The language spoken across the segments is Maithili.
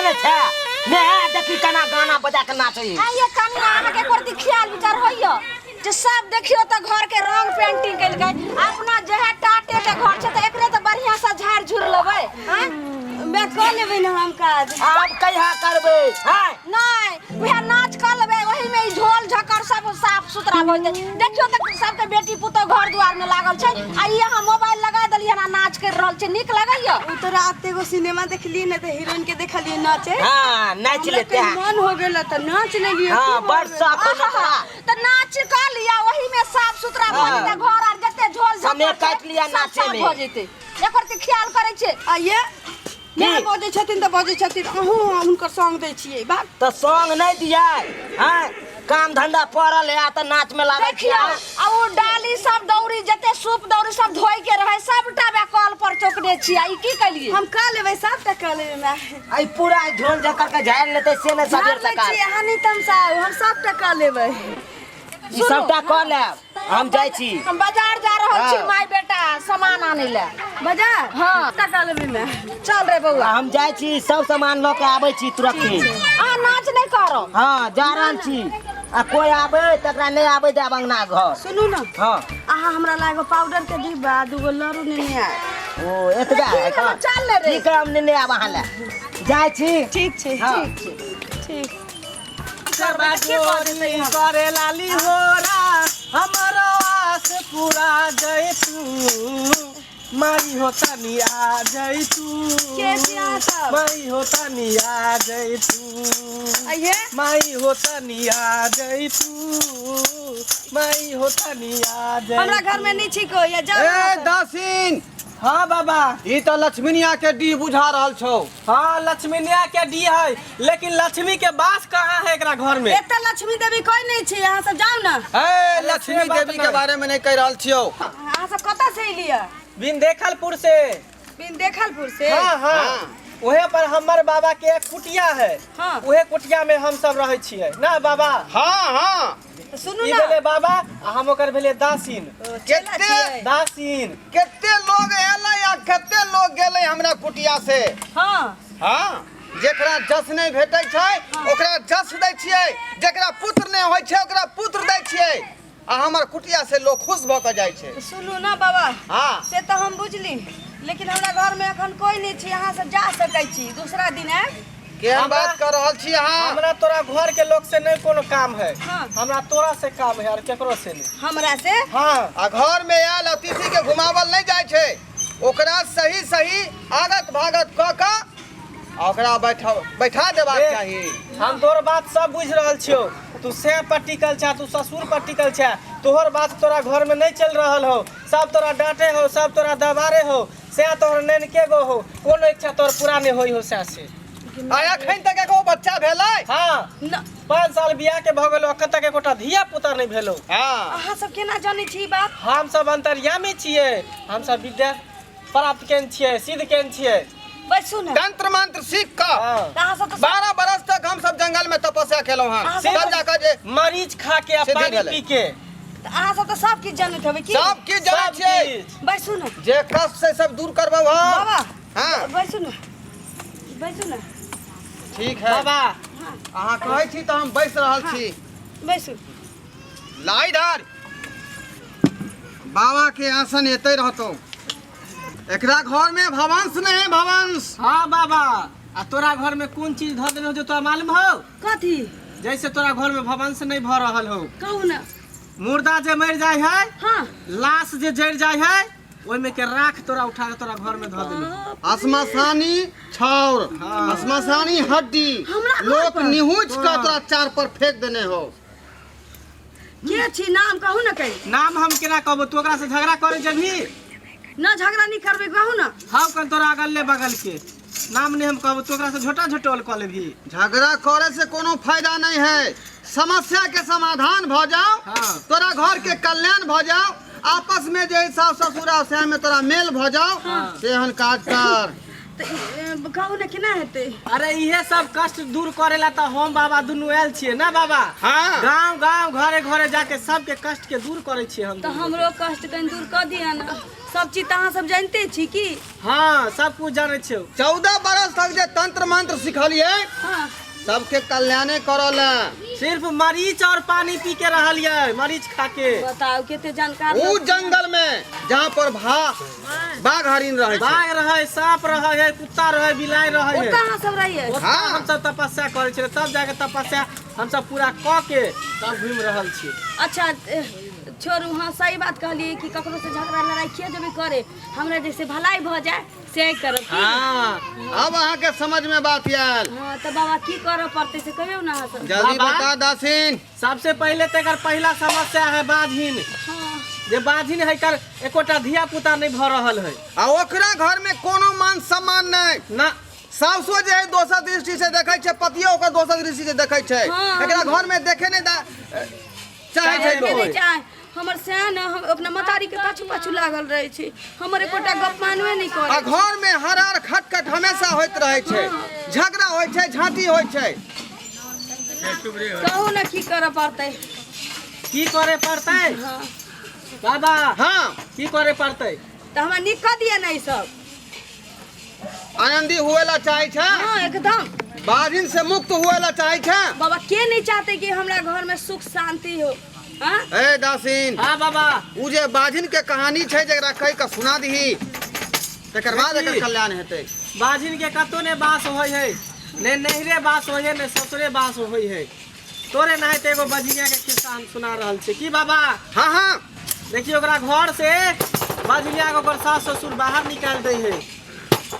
ने छै ने। देखी केना गाना बजा के नाचै। आ ये कनिया, अहाँके एको रत्ती ख्याल विचार होइया जे सब देखियो तऽ घर के रंग पेंटिंग केलकै, अपना जेहे टाटे के घर छै तऽ एकरे तऽ बढ़िया से झाड़ झुड़ लेबै। आँय? मैं कऽ लेबै ने हम काज। आब कहिया करबै? हैं? नहि, उएह नाच कऽ लेबै, ओहिमे ई झोल झकर सब साफ सुथरा भऽ जेतै। देखियो तऽ सबके बेटी पुतोह घर दुआर में लागल छै आ ई अहाँ मोबाइल लगा देलियै हन आ नाच करि रहल छै। नीक लगैया? ओ तऽ रात एगो सिनेमा देखलियै ने, तऽ हीरोइन के देखलियै नाचे। हाँ, नाच हमरा लेते कहीं हैं। मन हो गेल तऽ नाच लेलियै। हाँ, की भऽ बड़ गेल? शौक हो आहा, नचबा। तऽ नाच कऽ लिअ, ओहिमे साफ सुथरा भऽ हाँ। जेतै घर आर, जते झोल समय झकर छै, काटि लिअ सब नाचे साफ में। भऽ जेतै। एकर तऽ ख्याल करै छियै। आ ये माय बजै छथिन तऽ बजै छथिन, अहूँ हुनकर संग दै छियै बात। तऽ संग नहि दियै हैं? काम धंधा पड़ल है तऽ नाच में लागल देखियौ छियै। आ ओ डाली सब, दौरी जते सूप दौरी सब धोइ के रहे, सबटा बे कल पर चौकने छियै। आ ई की केलियै? हम कऽ लेबै, सबटा कऽ लेबै माय। आई पूरा झोल झकर के झाड़ि लेतै से नहि झाड़ सबेर लै सकाल। छी अहाँ, नहि तमसाउ, हम सबटा कऽ लेबै। ई सबटा कऽ लेब, हम जाइ छी। हम बाजार जा रहल छी। हाँ। माय बेटा सामान आनै ले बाजार। हाँ। सबटा कऽ लेबै माय। चल रे बौआ। हम जाइ छी, सब सामान लऽ के आबै छी तुरन्त। अहाँ नाच नहि करब। हाँ, जा रहल छी आ कोई आबे तकरा नहि आबे देब अंगना घर। सुनू ने। हाँ। अहाँ हमरा ला एगो पाउडर के डिब्बा आ दूगो लड़ू नेने आयब। ओ एतबा है? ठीक है, चल ले रे। ठीक है, हम नेने आब अहाँ ले जाइ छी। ठीक छै। हाँ। ठीक ठीक। करे लाली होरा, हमरो आस पूरा जैतू माई हो तनी आ जैतू। के छी अहाँ सब? माई हो तनी आ जैतू। आइये। माई हो तनी आ जैतू, माई हो तनी आ जैतू। हमरा घर में नहीं छी कोई, जाओ ए अहाँ सब। दासिन। हाँ बाबा। ई तऽ लक्ष्मीनिया के डीह बुझा रहल छौ। हाँ, लक्ष्मीनिया के डी है, लेकिन लक्ष्मी के बास कहाँ है एकरा घर में? एतऽ लक्ष्मी देवी कोई नहीं छी, अहाँ सब जाओ ना। ए अरे लक्ष्मी से बात देवी के नहीं। बारे में नहीं कह रहल छियौ। अहाँ सब कतऽ से एलियै? बिन देखलपुर से। बिन देखलपुर से? हाँ हाँ, उहे पर हमर बाबा के एक कुटिया है। हाँ। उहे कुटिया में हम सब रहै छियै ना बाबा? हाँ हाँ। तऽ सुनू ई ना। भेलै बाबा आ हम ओकर भेलै दासिन। ओ, चेला केते छियै? दासिन। कते लोग एलै आ कते लोग गेलै हमरा कुटिया से। हाँ। हाँ, जेकरा जस नहीं भेटै छै ओकरा जस दै छियै, जेकरा पुत्र नहीं होइ छै ओकरा पुत्र दै छियै, आ हमर कुटिया से लोग खुश भऽ कऽ जाइ छै। तऽ सुनू ना बाबा। हाँ। से तऽ हम बुझली, लेकिन हमरा घर में अखन कोई नहीं छी, अहाँ सब जा सकै छी, दूसरा दिन आयब। केहन बात कर रहल छी अहाँ? हमरा तोरा घर के लोग से नहीं कोनो काम है। हाँ। हमरा तोरा से काम है और केकरो से नहीं। हमरा से? हाँ। आ घर में आयल अतिथि के घुमावल नहीं जाइ छै, ओकरा सही सही आगत भागत कऽ कऽ आ ओकरा बैठा बैठा देबाक ए, चाही। हम तोहर बात सब बुझि रहल छियौ, तू सैं पर टिकल छे, तू ससुर पर टिकल छे, तोहर बात तोरा घर में नहीं चल रहल हो, सब तोरा डांटे हो, सब तोरा दबारे हो, सैं तोहर नैनके गो हो, कोनो इच्छा तोहर पूरा नहीं होई हो सैं से। आ एखन तक एगो बच्चा भेलै? हाँ। न। 5 साल बियाह के भऽ गेलो, अखन तक एकोटा धिया पुता नहीं भेलो। हाँ। अहाँ सब केना जानै छी ई बात? हम सब अंतर्यामी छियै, हम सब विद्या प्राप्त केने छियै, सिद्ध केने छियै। बैसू ने। तंत्र मंत्र सीख कऽ। हाँ। तऽ अहाँ सब तऽ 12 बरस तक हम सब जंगल में तपस्या केलहुँ हन, अहाँ सब तब जाकऽ जे मरीच खा के आ सिद्धि पानी भेलै। पी के। तऽ अहाँ सब तऽ सब किछु जनैत हेबै की? सब किछु जनै सब छियै। किछु। बैसू ने। जे कष्ट से सब दूर करबौ हम। बाबा। हाँ। बैसू ने, बैसू ने। ठीक है बाबा। अहाँ कहै छी तऽ हम बैस रहल छी। बैसू। लाई डार बाबा के आसन एते रहतो, एकरा घर में भवंश नहीं है, भवंश। हाँ बाबा, आ तोरा घर में कोन चीज धऽ देने हो जो तोरा मालूम हो? कथी? जैसे तोरा घर में भवंश नहीं भऽ रहल हो। कहू ना। मुर्दा जे मरि जाय है, हाँ। लाश जे जरि जाय है, ओहिमे के राख तोरा उठा के तोरा घर में धऽ देने। श्मशानी छाउर, हाँ। श्मशानी हड्डी, हमरा घर लोक पर? निहुँच कऽ हाँ। तोरा चार पर फेंक देने हो। के छी? नाम कहू ना कहीं। नाम हम केना कहबो? तू ओकरा से झगड़ा करे जबही? ना, झगड़ा नहीं करबे, कहू ना। हाँ, कन तोरा अगल ले बगल के नाम नहीं हम कहबो, तू ओकरा से झोटा झोटोल कऽ लेबही। झगड़ा करे से कोनो फायदा नहीं है, समस्या के समाधान भ जाओ। हाँ। तोरा घर के कल्याण भ जाओ, आपस में जे सास ससुर आ से में तोरा मेल भ जाओ। हाँ। सेहन काज कर। तऽ कहू ने केना हेतै? अरे इहे सब कष्ट दूर करेला तऽ हम बाबा दुनू आयल छियै ना बाबा? हाँ। गांव गांव घरे घरे जाके सबके कष्ट के दूर करै छियै हम तऽ दुनू। हमरो कष्ट कनि दूर कऽ दिअ ने। सब चीज तऽ अहाँ सब जानिते छी की? हाँ, सब कुछ जानै छियौ। 14 बरस तक जे तंत्र मंत्र सिखलियै, हाँ, सबके कल्याणे करल। सिर्फ मरीच और पानी पी के रहलियै, मरीच खा के। बताउ कते जानकार उ लोक। जंगल में जहाँ पर भा बाघ हरिण रहे छै। बाघ रहै, सांप रहै है, कुत्ता रहै, बिलाइ रहै है। ओतऽ अहाँ सब रहियै? ओतऽ हाँ। हमसब तपस्या करै छियै, तब जाके तपस्या हमसब पूरा कऽ के तब घुमि रहल छी। अच्छा, छोड़ू। हाँ, सही बात कहलियै कि ककरो से झगड़ा लड़ाई किया जेबै करे, हमरा जैसे भलाई भऽ जाए से करब की? हाँ। अब अहाँ के समझ में बात आयल। हाँ, तऽ बाबा की करऽ पड़तै से कहियौ ने अहाँ सब। जल्दी बाबा? बता दासिन। सबसे पहिले तऽ एकर पहिला समस्या है बाझिन। हाँ। जे बाझिन है एकर एकोटा धिया पुता नहीं भऽ रहल है। आ ओकरा घर में कोनो मान सम्मान नहीं ना। सासो जे है दोसर दृष्टि से देखै छै, पतियो ओकर दोसर दृष्टि से देखै छै। हाँ। एकरा घर में देखे नहीं दा चाहे छै के लोग। नहि चाहे हमर सएह ने, हम अपना मतारी के पाछू पाछू लागल रहै छी, हमर एकोटा गप मानबे नहि आ करै। घर में हर खटखट हमेशा होइत रहै छै, झगड़ा होइ छै, झांटी होइ छै। कहू ने की करऽ पड़तै? की करे पड़तै? हाँ। बाबा। हाँ। की करे पड़तै? तऽ हमरा नीक कऽ दिअ ने ई सब। आनंदी हुए ला चाहे छै? हाँ, एकदम। बाजिन से मुक्त हुए ला चाहे छै? बाबा, के नहीं चाहते कि हमरा घर में सुख शांति हो? हाँ? ए दासिन। हाँ बाबा। उ जे बाजिन के कहानी छै जकरा कहि के सुना दही, तकर बाद एकर कल्याण हेतै। बाजिन के कतौ ने बास होइ है, ने नैहरे बास होइ है, ने ससुरे बास होइ है। तोरे नहाइते एगो बजिया के खिस्सा हम सुना रहल छी की बाबा? हाँ हाँ। देखियो ओकरा घर से बजिया के ओकर सास ससुर बाहर निकाल दै है,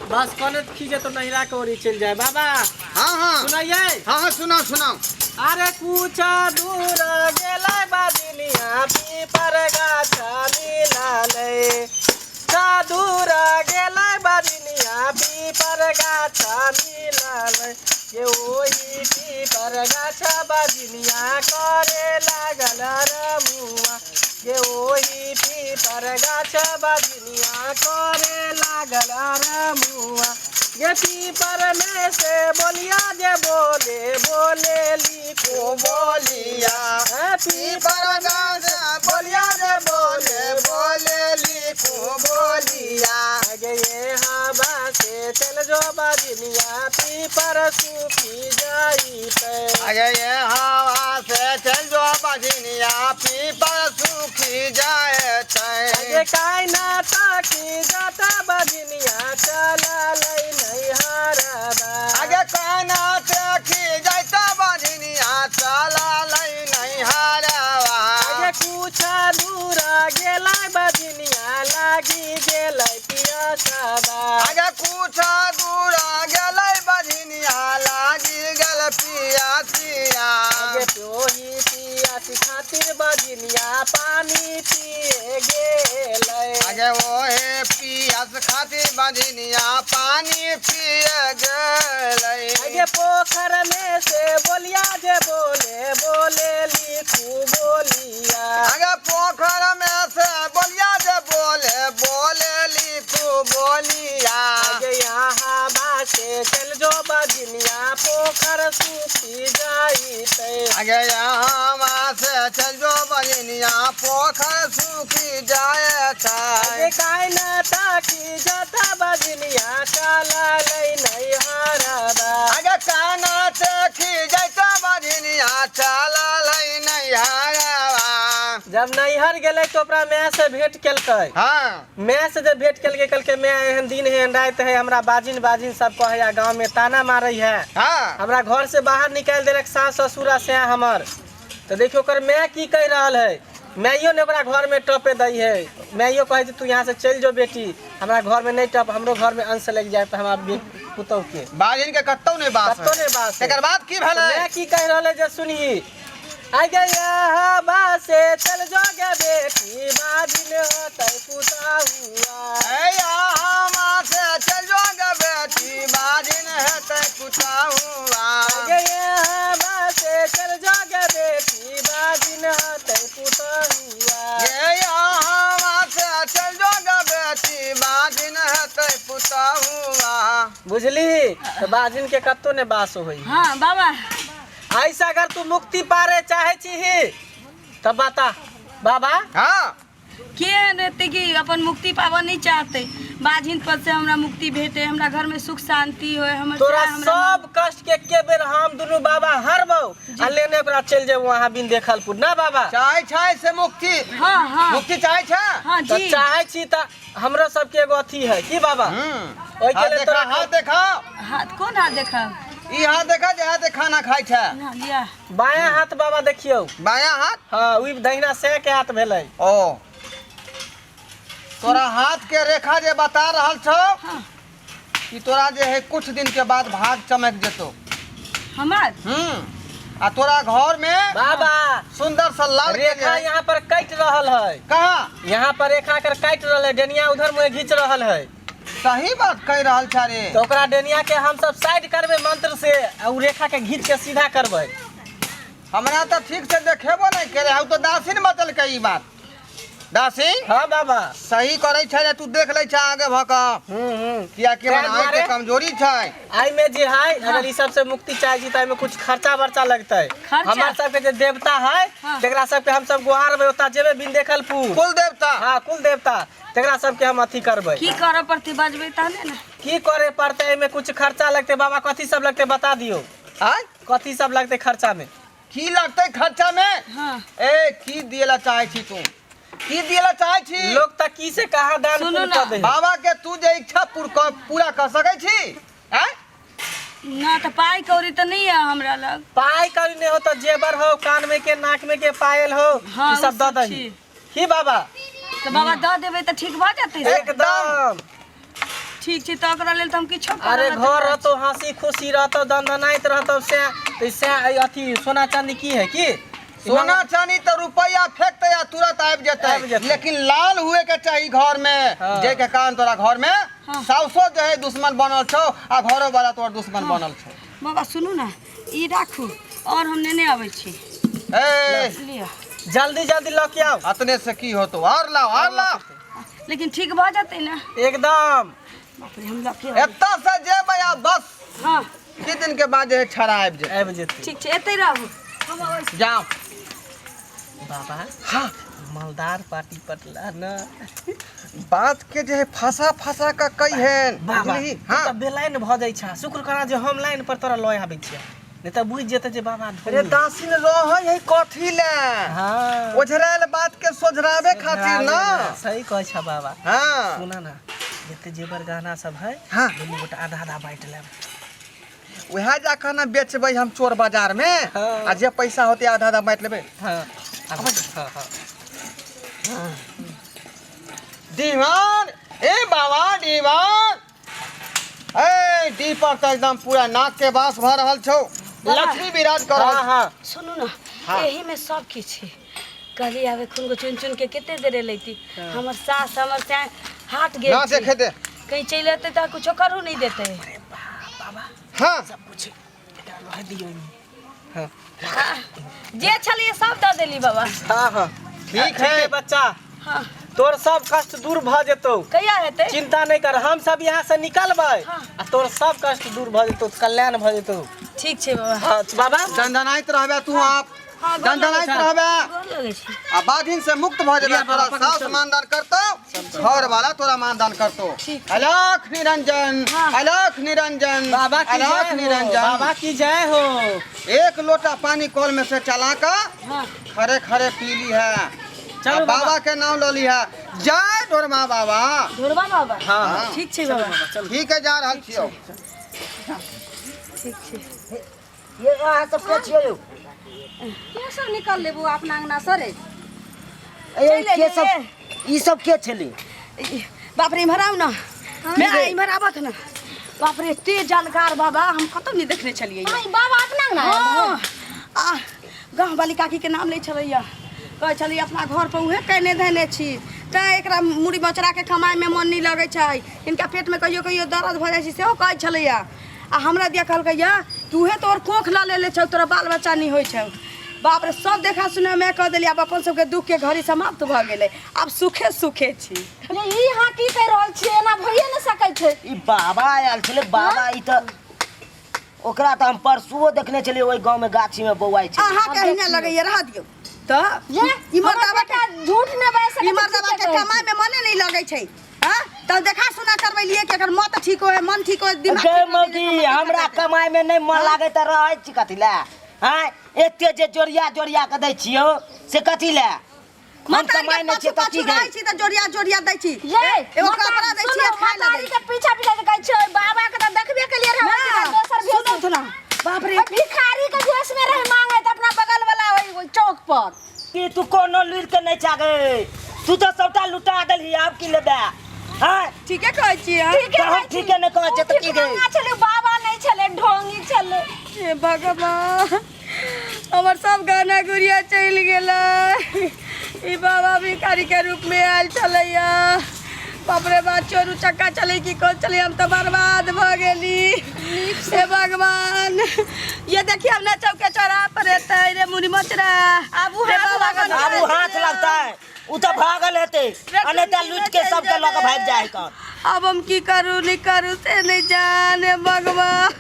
बस कने खींचे तो नहिरा के ओरी चलि जाए बाबा। हाँ हाँ। सुनाइए? हाँ हाँ, सुनाओ सुनाओ। अरे कुछ दूर गेलै बजनिया पीपर गाछ मिललै, दूर गेलै बजनिया पीपर गाछ मिललै, के ओही पीपर गाछ बजनिया करे लागल रमुआ, के ओही पीपर गाछ बजनिया करे लागल रमुआ, गे पीपर में से बोलिया जे बोले बोले लिखो बोलिया। पीपर गाछ बोलिया जे बोले बोले लिखो बोलिया। आगे ये हवा से चल जो बजनिया पीपर सूखी जाई पे। अगे ये हवा से चल जो बजनिया पीपर सूखी जाए आगे छै। काय ना ताकी जाता बजनिया चला लई नहीं हरबा। आगे काना देखी जाता बजनिया चला लई नहीं हरवा। आगे कुछ दूर गेलै बजनिया लागी गेलै पियासबा। आगे कुछ दूर गेलै बजनिया लागी गेल पियासिया। आगे तोही पियास खातिर बजनिया पानी पिए गेलै। आगे ओहे पियास खातिर बजनिया पानी पिए गेलै। आगे पोखर में से बोलिया जे बोले बोले लिखू बोलिया। आगे पोखर में से बोलिया जे बोले बोले लिखू बोलिया। आगे यहाँ बासे चल जो बजनिया पोखर सूखी जाई ते। आगे यहाँ से चल जो बजनिया पोखर सूखी जाए आगे छै। काय न ताकी जाता बजनिया चला लई नहीं हरबा। आगे काना देखी जाता बजनिया चला लई नहीं हरवा। जब नैहर गेलै तो ओकरा माय से भेंट केलकै। हाँ। माय से जब भेंट केलकै, कहलकै माय एहन दिन है एहन राति है, हमरा बाजिन बाजिन सब कहै है, गाँव में ताना मारै है, हाँ। हमरा घर से बाहर निकालि देलक सास ससुर आ से हमर। तो देखियो ओकर माय की कहि रहल है, माइयो ने ओकरा घर में टपे दै है, माइयो कहै छै तू यहाँ से चलि जो बेटी, हमरा घर में नहीं टप, हमरो घर में अंश लागि जाए हमरा पुतहु के। बाजिन के कतौ नहीं बास कतौ नहीं बास है। तकर बाद की भेलै? माय की कहि रहल है जे सुनही, आगे यहाँ बासे चल जो गे बेटी बाजिन होतै पुतहुआ। ए यहाँ से चल जो गे बेटी बाजिन हेतै पुतहुआ। आगे यहाँ बासे चल जो गे बेटी बाजिन होतै पुतहुआ। ये यहाँ से चल जो गे बेटी बाजिन हेतै पुतहुआ। बुझली तऽ बाजिन के कतौ ने बास होई। हाँ बाबा। ऐसा अगर तू मुक्ति पारे चाहे छी तब बता बाबा। हाँ के एहन रहते कि अपन मुक्ति पाबऽ नहीं चाहते? बाझिन पद से हमरा मुक्ति भेटे, हमरा घर में सुख शांति होए, हमर तोरा चाहे हमरा सब कष्ट के एके बेर हम दुनू बाबा हरबौ आ लेने ओकरा चलि जेबौ वहाँ बिन देखलपुर ना बाबा। चाहे छै से मुक्ति। हाँ हाँ मुक्ति चाहे छै। हाँ तऽ जी। चाहे छी तऽ हमरो सबके एगो अथी है की बाबा? ओहिके हाथ लेल देखा, तोरा हाथ देखा। हाथ कोन हाथ देखा? ई हाथ देखा जे हाथ खाना खाइ छै। ना, लिया। बायां हाथ बाबा देखियौ। बायां हाथ? हाँ, ओहि दहिना से के हाथ भेलै। ओ तोरा हाथ के रेखा जे बता रहल छौ हाँ। कि तोरा जे है कुछ दिन के बाद भाग चमक जेतो। हमार? आ तोरा घर में बाबा सुंदर सा लाल के रेखा जे है। यहाँ पर कटि रहल है। कहाँ? यहाँ पर रेखा कर काटि रहल है, डेनिया उधर मुँहे घींच रहल है। सही बात कह रहल छा रे। तो ओकरा डेनिया के हम सब साइड करबे मंत्र से आ उ रेखा के घींच के सीधा करबे। हमरा तो ठीक से देखेबो नहीं करे, हम तो दासीन बतलकै ई बात। दासीन? हाँ बाबा। सही करै छै रे, तू देख लै छै आगे भऽ कऽ। कियाकि तैं हमर आँखि के दुआरे कमजोरी छै। आई में जे है अगर ई सब से मुक्ति चाहे छी त एहिमे कुछ खर्चा वर्चा लगतै। खर्चा? हमर सबके जे देवता है हाँ। तेकरा सबके हम सब गुहारबै, ओतऽ जेबै बिन देखलपुर। कुल देवता? हाँ कुल देवता, तेकरा सबके हम अथी करबै। की करऽ पड़तै बजबै तहने ने। की करे पड़तै? एहिमे कुछ खर्चा लगतै बाबा। कथी सब लगतै बता दियौ। आँय? कथी सब लगतै खर्चा में? की लगतै खर्चा में? हाँ। ए की दिएला चाहे छी तू? की दिएला चाहे छी? लोग त की से कहाँ दान सुनू पुण्य ना। कऽ दै है। बाबा के तू जे इच्छा पूरा कर सकै छी? आँय? ना तऽ पाइ कौड़ी तऽ नहीं है हमरा लग। पाइ कौड़ी नहीं हो तो जेवर हो, कान में के नाक में के पायल हो, हाँ, ई सब उ दऽ सब दही। छी। की बाबा? तऽ बाबा दऽ देबै तऽ ठीक भऽ जेतै? एकदम ठीक छै। तऽ ओकरा लेल तऽ हम किछो करऽ अरे लए घर तैयार छी। रहतो हंसी खुशी रहतो दनदनाइत रहतो से तऽ से अथी सोना चांदी की है की? सोना चांदी तऽ रुपया फेंकते आ तुरंत आबि जेतै। आबि जेतै। लेकिन लाल हुए के चाही घर में। हाँ। जे के कारण तोरा घर में हाँ। साउसो जे है दुश्मन बनल छौ आ घरो वाला तोहर दुश्मन बनल छौ। बाबा सुनू ना, ई राखू और हम नेने आबै छी। ए लिअ जल्दी जल्दी लऽ के आउ। अतने से की होतो? और लाओ, और लाओ। लेकिन ठीक भऽ जेतै ना? एकदम। बाप रे, हम लऽ के आबै। एतऽ से जेबै आ बस हाँ किछु दिन के बाद जे है छड़ा आबि जेतै। आबि जेतै। ठीक छै, एतै रहू, हम अबै छी। जाओ बाबा। हाँ। मालदार पार्टी पटला ना। बात के जे है फंसा फंसा के कहिहन। बाबा बुझलिही? हाँ। हाँ तऽ बेलाइन भऽ जाइ छै। शुक्र करा जे हम लाइन पर तोरा लऽ आबै छियै, नहीं तऽ बुझि जेतै जे बाबा अरे दासिन रहै है कथी ले? हाँ ओझरायल बात के सोझराबे खातिर ना। सही कहै छ बाबा। हाँ सुना ना, जते जेवर गहना सब है हाँ। दुनू गोटा आधा आधा बाँटि लेब। वएह जाकर ना बेचबै हम चोर बाजार में। हाँ। आ जे पैसा होते आधा आधा बाँटि लेबै। हाँ हाँ हाँ। दीवान, ए बाबा दीवान, ए डी पर तऽ एकदम पूरा नाक के बास भऽ रहल छौ, लक्ष्मी विराज कर रहल। हाँ हाँ सुनू ना, एही में सब किछु है। कहली आबे खून को चुन चुन के कते देर लैती। हमर सास हमर सास हाट गेल ना छी। देखे दे। कहीं चलि एतै तऽ कुछो करू नहीं देतै। हाँ सब कुछ एकरा लऽ दियौ एहिमे। हाँ जे छलियै सब दऽ देली बाबा। हाँ हाँ ठीक ठीक है है बच्चा। हाँ तोर सब कष्ट दूर भऽ जेतौ। कहिया हेतै? चिंता नहीं कर, हम सब यहाँ से निकलबै हाँ। आ तोर सब कष्ट दूर भऽ जेतौ, कल्याण भऽ जेतौ। ठीक छै बाबा। हाँ बाबा दनदनाइत रहबे तू आप। हाँ, गोर लगै दनदनाइत छी। रहबे गोर लगै छी। आ बाधिन से मुक्त भऽ जेबे। लिअ बाबा, तोरा पकड़ सास चल। मानदान करतौ, घर वाला तोरा मानदान करतौ। ठीक। अलख निरंजन। हाँ। अलख निरंजन। बाबा की अलख जय हो। निरंजन। बाबा की जय हो। एक लोटा पानी कल में से चला कर हाँ खड़े खड़े पी ली है। चलो आ बाबा। बाबा के नाम ल ली है। जय ढोरमा बाबा। ढोरबा बाबा? हाँ हाँ। ठीक छै बाबा। ठीक है, जा रहल छियौ। ठीक छै। ये अहाँ सब के छियै यौ? के सब निकल लेबू अपना अंगना सरे? ए, चलि के सब एलियै। ई सब के छलै? बाप रे, इम्हर आउ ना। मैं इम्हर आबत ना। बाप रे, एते जानकार बाबा हम कतौ नहीं देखने छलियै। आई बाबा अपना अंगना आयल हाँ, है? आ गाँव वाली काकी के नाम लै छलैया, कहै छलै अपना घर पर उहे केने धेने छी तैं एकरा मुड़ी मचरा के कमाइ में मन नहीं लगै छै, हिनका पेट में कहियो कहियो दर्द भऽ जाइ छै सेहो कहै छलैया। आ हमरा दिया कहलकैया कि उहे तोहर कोख लऽ लेले छौ, तोरा बाल बच्चा नहीं होइ छौ। बाप रे, सब देखा सुना मैं कह देली। आब अपन सबके दुख के घड़ी समाप्त भऽ गेलै, आब सुखे सुखे छी। ये ई अहाँ की कहि रहल छियै? एना भइए नहि सकै छै। ई बाबा आयल छलै बाबा, ई तऽ ओकरा तऽ हम परसुओ देखने छलियै ओहि गाँव में गाछी में बौआइ छै। अहाँ के अहिना लगैया, रह दियौ तऽ। ये ई मर्दाबा के बेटा झूठ नहि बाजि सकै ई मर्दाबा के कमाई में मने नहीं लगै छै। हाँ, तब देखा सुना करबेलियै कि एकर मत ठीक होए, मन ठीक होए, दिमाग गे ठीक होए, मौगी, हमरा कमाई में नहीं मन लागे तऽ रहै छी कथी लए? आँय, एते जे जोड़िया जोड़िया के दै छियौ से कथी लए? हम मतारी के कमाई नहि पाछू छियै तऽ पाछू की रहै गै? छी तऽ जोड़िया जोड़िया दै छी। ये एगो कपड़ा दै छी, खाय ला दै के पीछा पीछा जे कहै छै, ओहि बाबा के तऽ देखबे केलियै रहै, ओहि ना, दिन दोसर भेष सुनू तो ना, बाप रे। ओहि भिखारी के भेष में रहे मांगैत अपना बगल वाला ओहि चौक पर। कि तू कोनो लुरि के नहि चाहे, तू तऽ सबटा लुटा देलही, आब की लेबे? आँय, ठीके कहै छी अहाँ। ठीके तऽ हम कहै छी। ठीके नहि कहै छियै तऽ की ओ गै? भिखमंगा छलै, बाबा नहि छलै, ढोंगी छलै। हे भगवान, हमर सब गहना गुड़िया चलि गेलै। ई बाबा भिखारी के रूप में आयल छलैया। बाप रे बाप, चोरू चक्का चलै कि कोन चलै, हम तऽ बर्बाद भऽ गेली। हे भगवान, ये देखिए हम ना चौके चौराहा पर एतै रे मुनि मचरा। आब उ रे हाथ बाबा लागल। आब उ हाथ लगतै, उ तऽ भागल हेतै, आ नहि तऽ लूटि के सबके लऽ कऽ भागि जाइ कऽ। अब हम की करू नहीं करू से नहीं जाने। भगवान,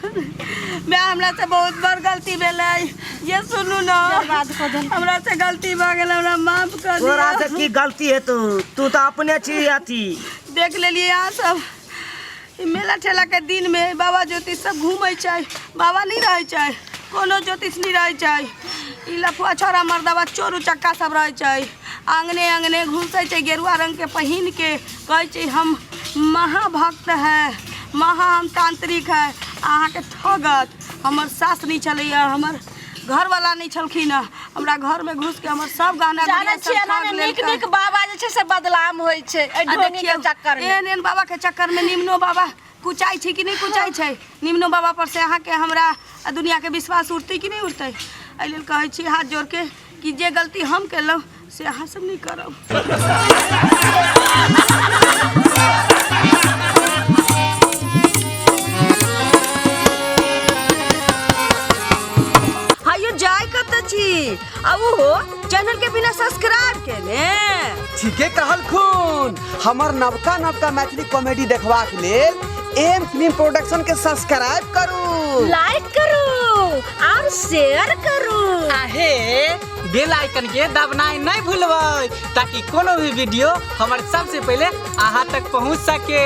मैं हमरा से बहुत बड़ गलती भेलै। ये सुनू ना, हमरा से गलती भऽ गेल, हमरा माफ कर तोरा से दिअ। की गलती हेतौ? तू तऽ अपने छी अथी। देख लेलियै अहाँ सब, ई मेला ठेला के दिन में बाबा ज्योतिष सब घूमै छै, बाबा नहीं रहै छै, कोनो ज्योतिष नहीं रहै छै। ई लफुआ छौड़ा मर्दबा चोर उचक्का सब रहै छै, आंगने आंगने घुसै छै गेरुआ रंग के पहिन के, कहै छै हम महाभक्त है, महा हम तांत्रिक है, अहाँके ठगत। हमर सास नहीं छलैया, हमर घरवाला नहीं छलखिन हँ, हमरा घर में घुस के हमर सब गहना जानै गुड़िया सब छियै एना ठग मे नीक लेलकै। नीक बाबा जे छै से बदनाम होइ छै एहि आ ढोंगी के देखियौ, चक्कर मे। एहन एहन बाबा के चक्कर में निम्नो बाबा कुचाइ छै कि नहि कुचाइ छै? निम्नो बाबा पर से अहाँके हमरा आ दुनिया के विश्वास उठतै कि नहि उठतै? एहि लेल कहै छी हाथ जोड़ के कि जे गलती हम केलहुँ से अहाँ सब नहि करब। हायो जाय कतऽ छी? आ ओहो चैनल के बिना सब्सक्राइब केने? ठीके कहलखुन। हमर नवका नवका मैथिली कॉमेडी देखबाक लेल एम फिल्म प्रोडक्शन के सब्सक्राइब करू, लाइक करू और शेयर करू। आहे बेल आइकन के दबनाइ नहि भूलबै, ताकि कोनो भी वीडियो हमर सबसे पहिले अहाँ तक पहुँच सके।